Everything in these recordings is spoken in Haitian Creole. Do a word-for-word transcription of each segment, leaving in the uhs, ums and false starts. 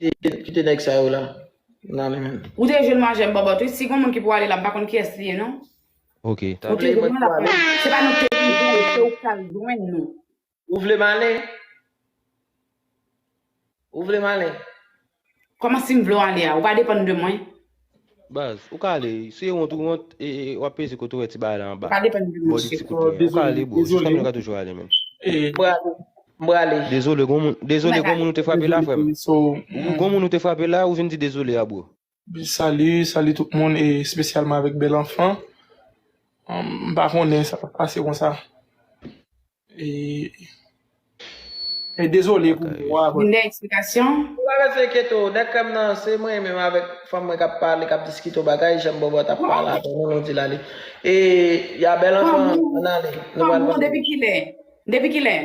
Kite, kite nèg sa yo la. Nan li menm. Ou te jwenn manzè m bòbòt, wi. Si gon moun ki pou ale la, m pa konn kiyès li ye, non. Ok. Ou te jwenn mwen la. Mwen Se pa nou ki te jwenn mwen, se ou k al jwenn nou. Ou vle m ale? Ou vle m ale? Kòman si m vle w ale a? Ou pa depann de mwen. Baz, ou ka ale. Si e wont ou wont, e, e, w ap peze kote w wè ti bagay la anba. Ou pa depann de Bò mwen. di ti kote. Ou ka ale, bro. Jiska menm ka toujou ale, menn. E, M prale. M prale. Dezole, gon moun, dezole, gon moun ou te frape la, frè m. So, Gon moun ou te frape la, ou vin di dezole a, bro. Salut, salut tout moun, e espesyalman avèk Bèl Anfan. M pa konnen sa pa pase konsa. E, e dezole pou mwen. Vin de eksplikasyon. Ou pa bezwen enkyete w, nèg krèm nan, se mwen menm avèk fanm mwen k ap pale, k ap diskite yon bagay, jan m bòbòt ap pale avè nou, nou di l ale. E, y a Bèl Anfan, ann ale. Nou pral Bon, depi kilè? Depi kilè?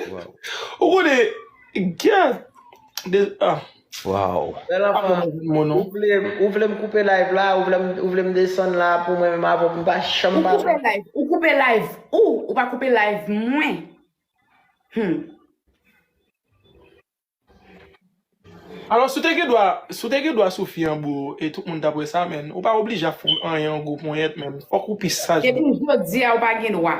Wow. Ou konnen, gè, de, ah, Wow. Bèl pa Anfan, mwen jwenn mwen non. ou vle, ou vle m koupe live la, ou vle m, ou vle m desann la pou mwen menm avè w, pou m pa janm Ou pale. koupe live, ou koupe live, ou, ou pa koupe live mwen. Hmm. Alò, si w te gen dwa, si w te gen dwa sou fi an bro, e tout moun t ap wè sa, men ou pa oblije ap fè anyen an gwo ponyèt, men fòk ou pi saj. Depi jodi a, ou pa gen dwa.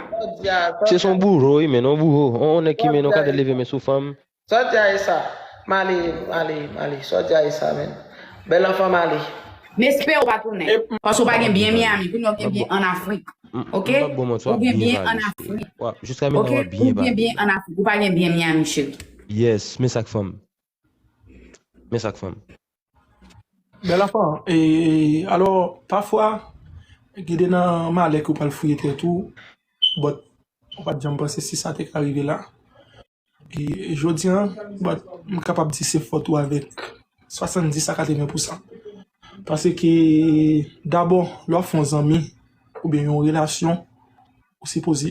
Se son bouro, wi, men, on bouro. On, on nèg ki men, on ka leve men sou fanm. Sòti a e sa. M ale, m ale, m ale. Sòti a e sa, men. Bèl Anfan, m ale. M espere w pa tounen. E- Paske w pa gen byen Miami, kounye a w gen byen ann Afrik. Ok? M p ap bon manti, w Ou ap gen byen byen ann pale. Afrik. W ap, jiska menm Ok? w ap Ou byen gen pale. Byen ann Afrik. Ou pa gen byen Miami, cheri. Yes, men sa k fè m. Men sa k fè m. Bèl Anfan, e, alò, pafwa, gen de nan malè ke w pral fouye tèt ou, but ou pa t janm panse si sa te ka rive la. E jodi an, but m kapab di se fòt ou avèk swasanndis a katreven pousan. Paske, dabò, lè w ap fè yon zanmi, oubyen yon relasyon, ou sipoze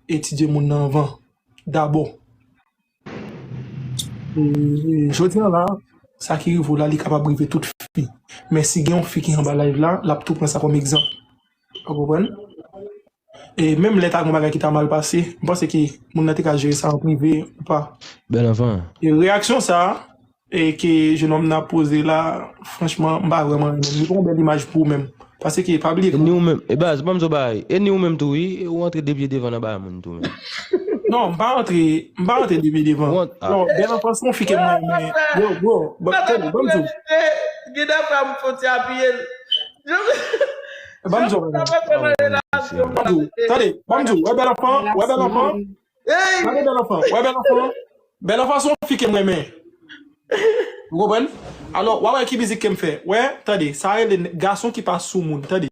etidye moun nan anvan, dabò. E, jodi an la, sa ki rive w la, li kapab rive tout fi. Men si gen yon fi ki anba live la, l ap tou pran sa kòm egzanp. Ou konprann? E menm lè ta gen yon bagay ki ta mal pase, m panse ke moun nan te ka jere sa an prive ou pa. Bèl Anfan. E reyaksyon sa, e ke jenòm nan ap poze la, franchman, m pa vrèman renmen. Li pa yon bèl imaj pou ou menm. Paske, pa bliye E ni ou menm, e baz, ban m di w bagay, e ni ou menm tou, wi, ou antre de pye devan nan bagay moun tou, menm. Non, m pa antre, m pa antre de pye devan. Ou ant-, ah. Non, Bèl Anfan se yon fi ke mwen renmen. Yo, bro, ba- tande, ban m di w. Gen de fwa m fon ti apiye l. Ban m di w, ban m di w. Ban m di w. Tande, ban m di w. Wè Bèl Anfan, wè Bèl Anfan. Hey! Gade Bèl Anfan, wè Bèl Anfan. Bèl Anfan se yon fi ke m renmen. Ou konprann? Alò, w a wè ki mizik ke m fè. Wè, tande, sa rele gason ki pa sou moun, tande.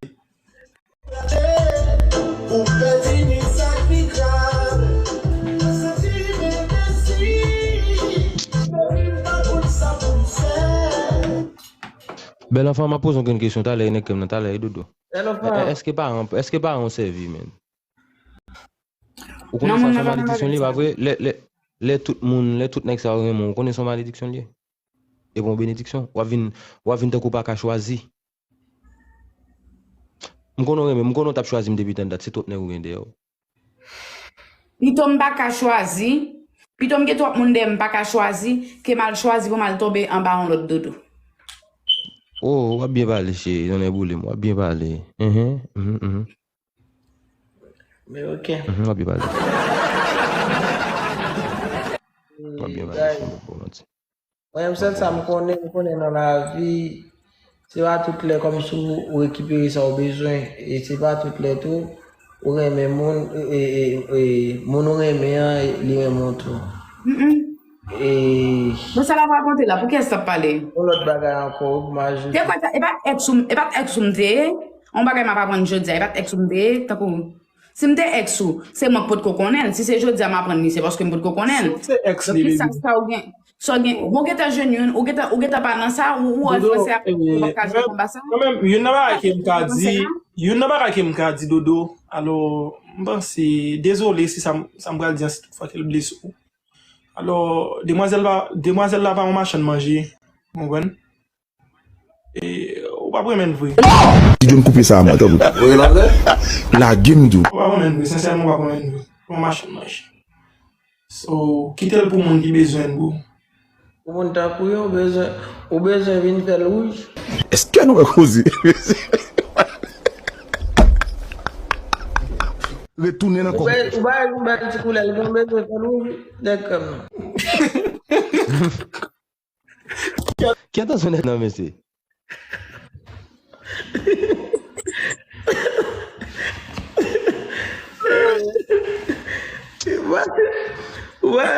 Ou pèdi ni sa k pi grav. Mwen santi m endesi. Baby, m pa konn sa pou m fè. Bèl Anfan, m ap poze yon grenn kesyon talè, nèg krèm nan talè, e Dodo. Bèl E- Anfan. Èske paran, èske paran w sèvi, menn? Ou Non, konnen sa moun se yon nan pa malediksyon li, pa vre? Lè, lè, lè tout moun, lè tout nèg sa yo renmen w, ou konnen se yon malediksyon li ye? Epi yon benediksyon? W ap vin, w ap vin tankou w pa ka chwazi. M konnen w renmen, m konnen w t ap chwazi m depi tann dat, se twòp nèg ou gen dèyè w. Pito m pa ka chwazi, pito m gen twòp moun dèyè m pa ka chwazi, ke m al chwazi pou m al tonbe anba yon lòt Dodo. Oh, w ap byen pale, cheri, nan nè boule m, w ap byen pale. Mhm, mhm, mhm. Men ok. Mhm, w ap byen pale. W ap byen pale, cheri, m ap ba w manti. Mwen menm sèl sa m konnen, m konnen nan lavi, se pa tout lè kòmsi ou rekipere sa ou bezwen, e se pa tout lè tou ou renmen moun, e, e, e, e moun ou renmen an, li renmen w tou. Mm-mm. E Bon, sa l ap rakonte la, pou kiyès l ap pale? yon lòt bagay ankò, ou pou m ajoute. Te kwè sa, e pa t èks ou, e pa t èks ou m te ye? Yon bagay m ap aprann jodi a, e pa t èks ou m te ye? Tankou, si m te èks ou, se mwen k potko konnen l. Si se jodi a m aprann li, se paske m potko konnen l. Si w se èks Donk, li, ki sa, baby. Sa ou gen, sa ou gen, bon, ou gentan jwenn youn, ou gentan, ou gentan pa nan sa, ou, ou wè Dodo, fransè ap eh, pa ka jwenn anba sa? Kanmenm, youn nan bagay ke m ka di, youn nan bagay ke m ka di, Dodo, alò, m panse, dezole si sa, m- sa m pral di an, si tout fwa ke l blese w. Alò, demwazèl la, demwazèl la pa yon machann manje, ou konprann? E, ou p ap renmen l vre. Ti John koupe sa a mwen, tanpri. Lage m di w. Ou p ap renmen l vre, sensèman, ou p ap renmen l vre. Yon machann manje. So, kite l pou moun ki bezwen l, bro. Pou moun tankou yo, ou bezwen, ou bezwen vin fè l wouj. Èske nou wè koze? Retounen nan Ou kòb. bay ou bay ou bay ti koulè, li gen bezwen fè l wouj. Nèg kòm nan. Ki atansyon nèg nan, mesye? Wè, wè.